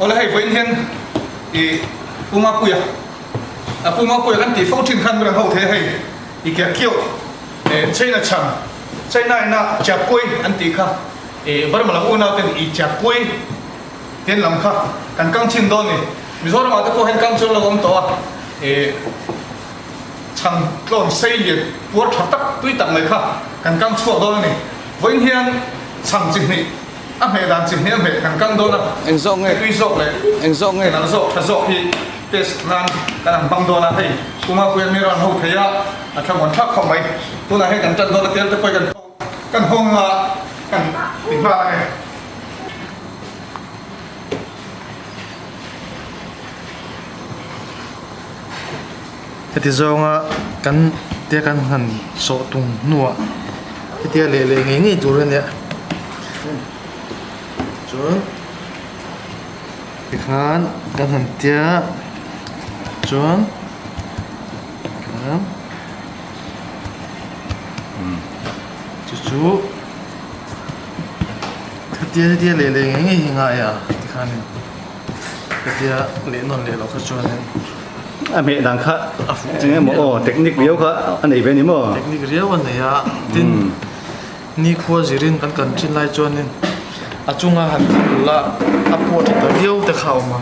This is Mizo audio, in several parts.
Awle hei vawiin hian i Pu Mapuia, a Pu Mapuia kan tih fo thin khan min rawn ho thei a hei i ke kiau eh China chhan, China ina Chiapkui an tih kha i Burma lam unau ten i Chiapkui te an lam kha kan kang chhin dawn ni. Mizoram ah te pawh hian kang chu an lo awm tawh a eh chhan tlawn sei lian puar tha tak tui tak mai kha kan kang chhuak dawn a ni. Vawiin hian chhang chi hnih a hmeh dan chi hnih a hmeh kan kang dawn a, Eng zawk nge? tui zawk leh Eng zawk nge? nal zawk tha zawk hi test nan kan han hmang dawn a, hei Puma Puia mi rawn ho thei a, a thlamuan thlak khawp mai. Tunah hei kan tan dawn a tel te pawh hi kan kan hawng a kan ti nghal ang e. Heti zawnga kan tia kan han sawh tum hnuah hetia leh leh ngei ngei tur a nia chuan tikhan kan han tia chuan tikhan chu chu hetia hetia leh leh ngei ngei hi ngai a tikhanin hetia leh nawn leh loh kha chuanin. A hmeh dan kha eng emaw aw technique riau kha a nei ve a ni maw? Technique riau a nei a, tin nikhua zirin kan kan thin lai chuanin a chunga han thil a a pawh tha ta viau te kha a awm a,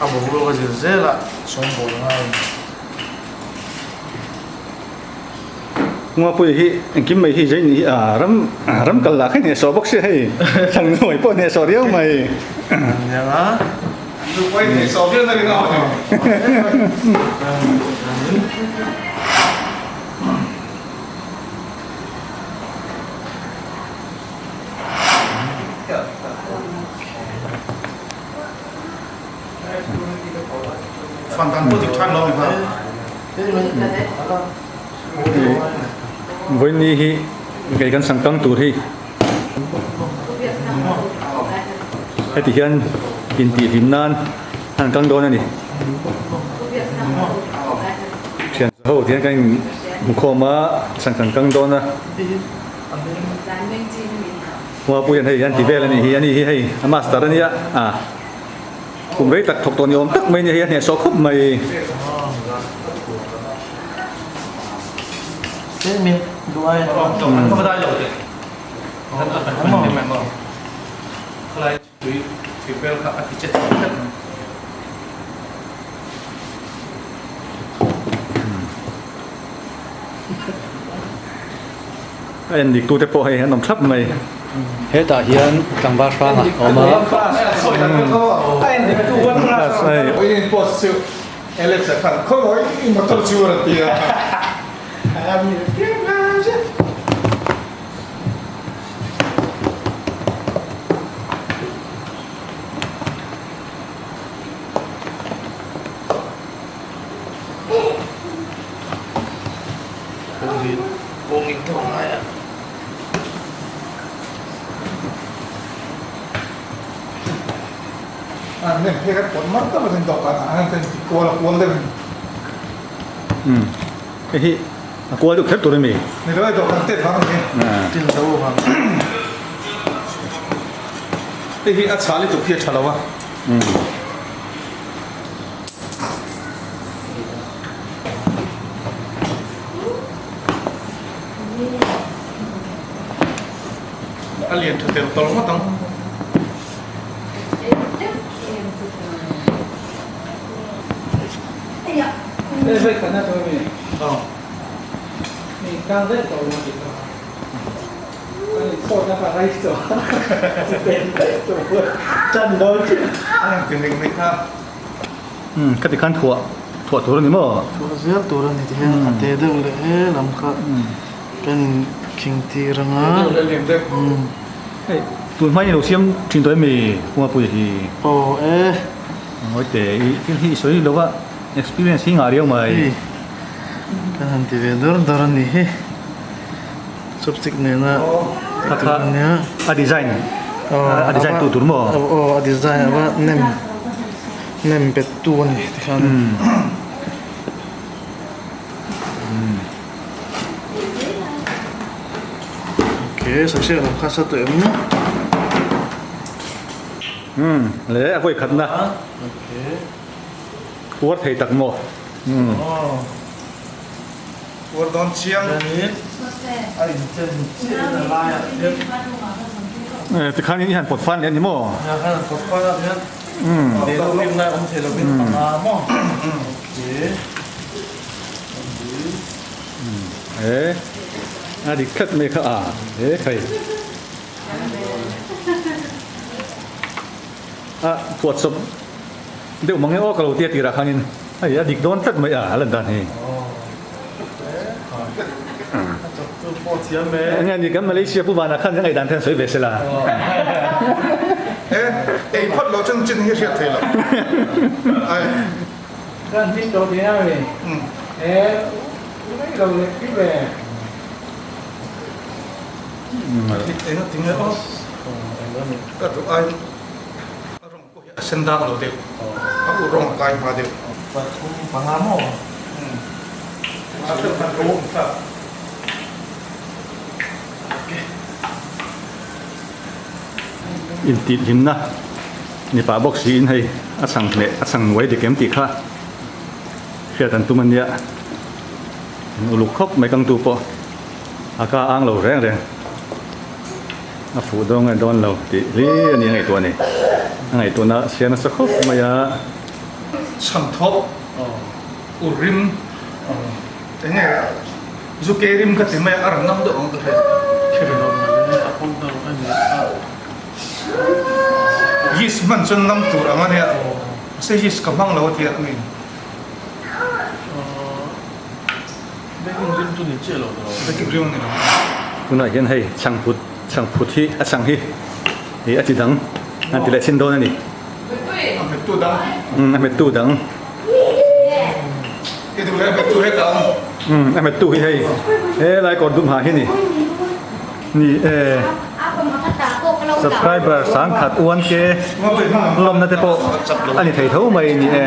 a boruak a zir zel a sawngbawl a ngai a ni. Ngawpui hi engkim mai hi zai ni hi a ram ram kal lah kha hnehsawh bawk sia hei thlang nuai pawh hnehsawh riau mai. Aniang a. Nupai hnehsawh viau na rin a awm em. Chhuan dan pawh dik than lo ni hma. Vawiini hi kei kan sangkang tur hi heti hian intihhlim nan an kang dawn a ni. Thian ho hian kan inhmu khawm a sangkang kang dawn a. Huapuian hei an ti vel a nih hi a ni hi hei a master a nia a kum rei tak thawk tawh ni awm tak mai a ni hei a hnehsawh khawp mai. A en dik tute pawh hei an awm thlap mai. Hetah hian tlangval hrang a awm a. Hei hi a kual deuh kher tur a mi? Hei hi a chhah lutuk hi a tha lo a. A lian tha tel tawlh ngawt ang. Ka ti khan thuah thuah tur a ni maw? Thuah zel tur a ni ti hian a te deuh leh he lam kha kan in khing tir ang a. Hei tun hma in ilo siam thin tawh em mi Pumapui hi? Aw e. Ngawi teh i thil hi i sawi lo va experience hi ngah riau mai. Hei kan han ti ve dawr dawr a ni hi. Chopstick nena Kha kha a design a design tu tur maw? Aw a design a va nem nem bet tu a ni tikhan. Ok sakhriat lam kha sa tawh em? Umm le a vawi khatna. Uar thei tak maw? Umm. Uar dawn chiang. A inchen chiah in a laiah hian. Tikhan in i han pawt fan leh a ni maw? Nia khan han pawt fan a hian leh lo rim lai awm thei lovin a nga maw? Okay. E a dik tlat mai kha a e khai. A phuahchawp deuh mang e aw ka lo tia tirah khanin hei a dik dawn tlat mai a a lan dan hi. Enge ni kan Malaysia pu vanah khan ngaihdan te an sawi ve se la. E ei phawt loh chuan chin hi hriat thei lo. Kan hming tawh tih a ni. E mai lo leh pi ve. Enga tinge aw ka duh ai a rawng pawh hi a sen dang lo deuh a u rawng a kai hma deuh. Pathum panga maw? A hreuh khan ka awm thlak. Intih hlimna ni pah bawk siin hei a chhang hneh a chhang nuai dik em tih kha hriat an tum a nia. An uluk khawp mai kangtu pawh. A ka ang lo reng reng. A fuh dawn nge dawn lo tih hi a ni a ngaihtuah a ni. A ngaihtuahna a chhiar nasa khawp mai a. Chhanthawk u rim eng nge zu ke rim ka ti mai a, a rawn ngam deuh ang ka hre. Yeast hman chuan ngam tur ang a nia, mahse yeast ka hmang lo a tia a ni. Baking rim chu ni chiah lo tawh. Baking rim a ni lo. Tunah hian hei chhangphut chhangphut hi a chhang hi ih a ti dang an ti leh chhin dawn a ni. A hmettu dang. Umm a hmettu dang. I duh leh a hmettu hetah awm. Umm a hmettu hi hei helai kawr dum ha hi ni. Ni e. Subscriber sangkhat 1K lawmna te pawh a ni thei tho mai ni e.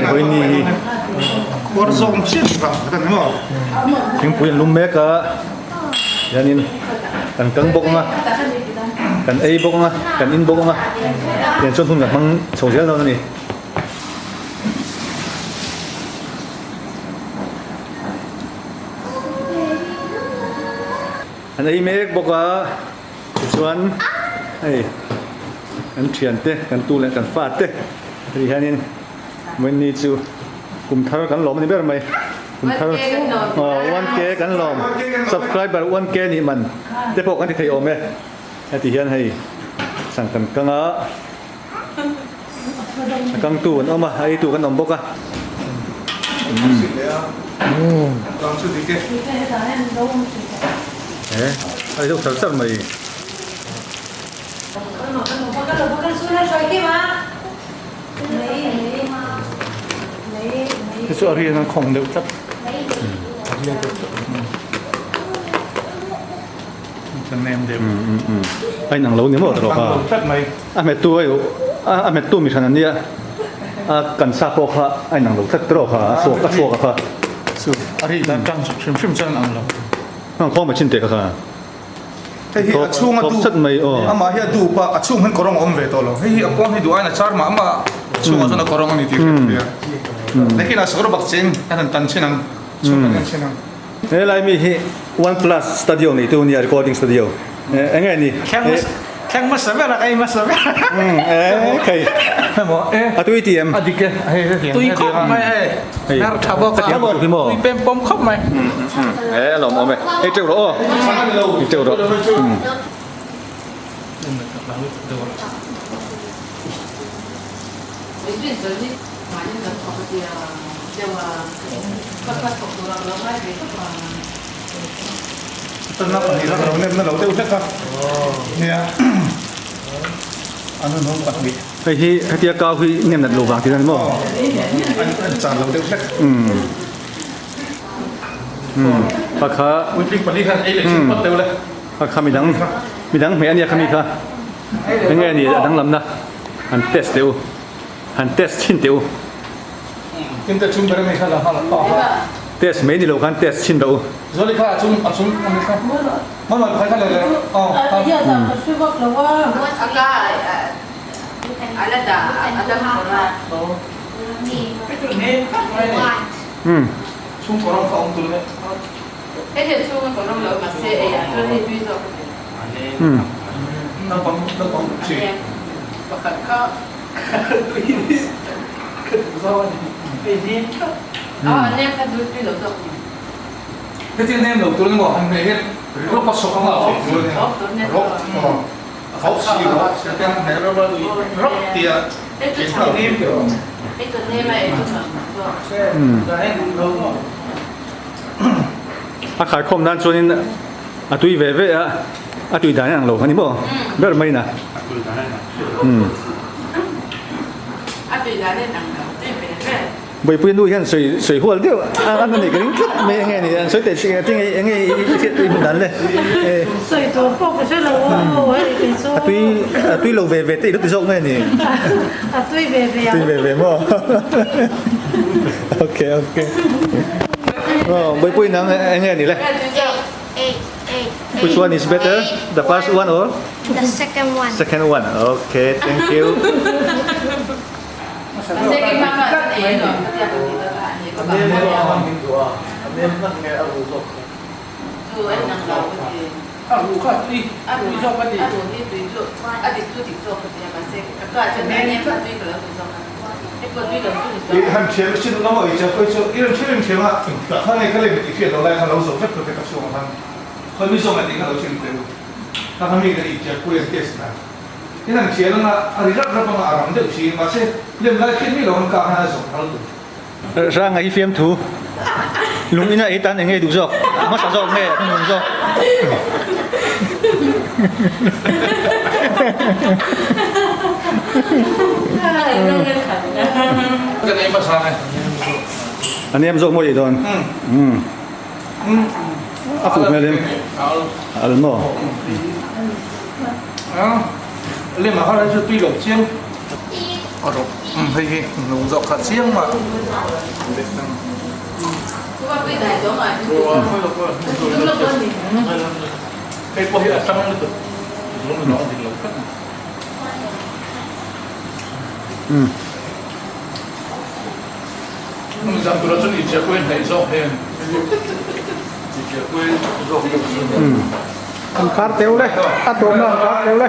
Vawiin ni hi. Thingpui an lum mek a, hianin kan kang bawk ang a, kan ei bawk ang a, kan in bawk ang a, tiang chuan hun kan hmang chho zel dawn a ni. An ei mek bawk a, tichuan hei kan thiante, kan tu leh kan fate hei hianin Wendy chu kum thar kan lawm a ni ber mai. Kum thar aw 1K kan lawm subscriber 1K nih man te pawh kan ti thei awm e. Heti hian hei sang kan kang a, a kangtu an awm a, a eitu kan awm bawk a. E a ri deuh char char mai. Hei chu a rian a khawng deuh tlat. A rian deuh tlat. Ka nem deuh. A inang lo ni maw tawh kha. Tlat mai. A hmettu a a hmettu mi hran an nia. A kan sa pawh kha a inang lo tlat tawh kha a chhuak a chhuak a kha. Chu a ri dan tang hrim hrim chuan ang lo. Ang khawng mai chin teh ka kha. Hei hi a chhung a dup amah hi a dup a, a chhung hian kawrawng a awm ve tawh lo. Hei hi a pawn hi duh aiin a char mah mah a, chhungah chuan a kawrawng a ni tih hriat theih a. Nakin ah sakawr bak cheng a rawn tan chhin ang, chhung kan en chhin ang. He lai mi hi One Plus Studio neitu a nia, recording studio. Eng nge ni? Thleng hmasa ber a, ka ei hmasa ber. E khei. A tui ti em? A dik e, hei hei Tui khawp mai hei. Hnar tha bawk a. Tui pem pawm khawp mai. E a lawm awm e. Hei teuh rawh aw. Hei teuh rawh. Tanna pahnih la ka lo nem na lo deuh hlek a. Nia. An hun hawng pahnih. Hei hi hetia kau hi nem nat lo vang tih a ni maw? An an chan lo deuh hlek. Kha kha. Puitling pali khan ei leh chin phawt deuh le. Kha kha midang midang hmeh a nia kha mi kha. Enge a ni a danglamna han test teh u. Han test chhin teh u. Tin te chung ber a mi kha la nghal a pa. Test mai ni lo khan test chhin rawh u. Zoli kha a chung a chung a mi kha. Mama khai kha le le. Aw. Heti nem lo tur emaw han hmeh hian rawp a sawk anga theih tur ania rawp rawp si rawp si te han hmeh rawp a rawp tia A khaikhawm nan chuanin a tui ve ve a, a tui dan ang lo a ni maw ber mai na. Buaipui nu hian sawi sawi hual deuh a a nei ka ring tlat mai enge ni an sawi teh chiah enge enge i hriat i hmu dan le Sawi tur pawh ka hre lo aw hei kei chu a tui a tui lo ve ve te i lo ti zawk nge ni a tui ve ve ang tui ve ve maw okay okay aw Buaipui nang enge ni le Which one is better the first one or the second one second one okay thank you Han thiam chin lam a eichah pawh hi chu i rawn thil in thiam a ka kha nge ka lem tih hriat loh lai kha lo zawh vek tur te ka chhung ang khan khawi mi zawng a tih kha lo chhin teh u kha kha mi ka eichah pawh hi an test dan. In han thial anga a ri rap rap anga a ram deuh thin mahse lem lai phian mi lo han kah khan a zawng thar tur. Ranga hi fiamthu lung ina ei tan eng nge duh zawk? A hmasa zawk nge a hnung zawk? Kan ei hmasa nge. A nem zawk maw ei dawn? A fuh hmel em? A al maw? Lem ah khan chu tui lo chiang a rawh hei hi lung zawk kha chiang mah hei pawh hi a tang lutuk lung a dik lo tlat Zan tura chuan i chiahpui hnaih zawk hian i chiahpui zawk deuh chu. An kar teu le, a tawpna an kar teu le.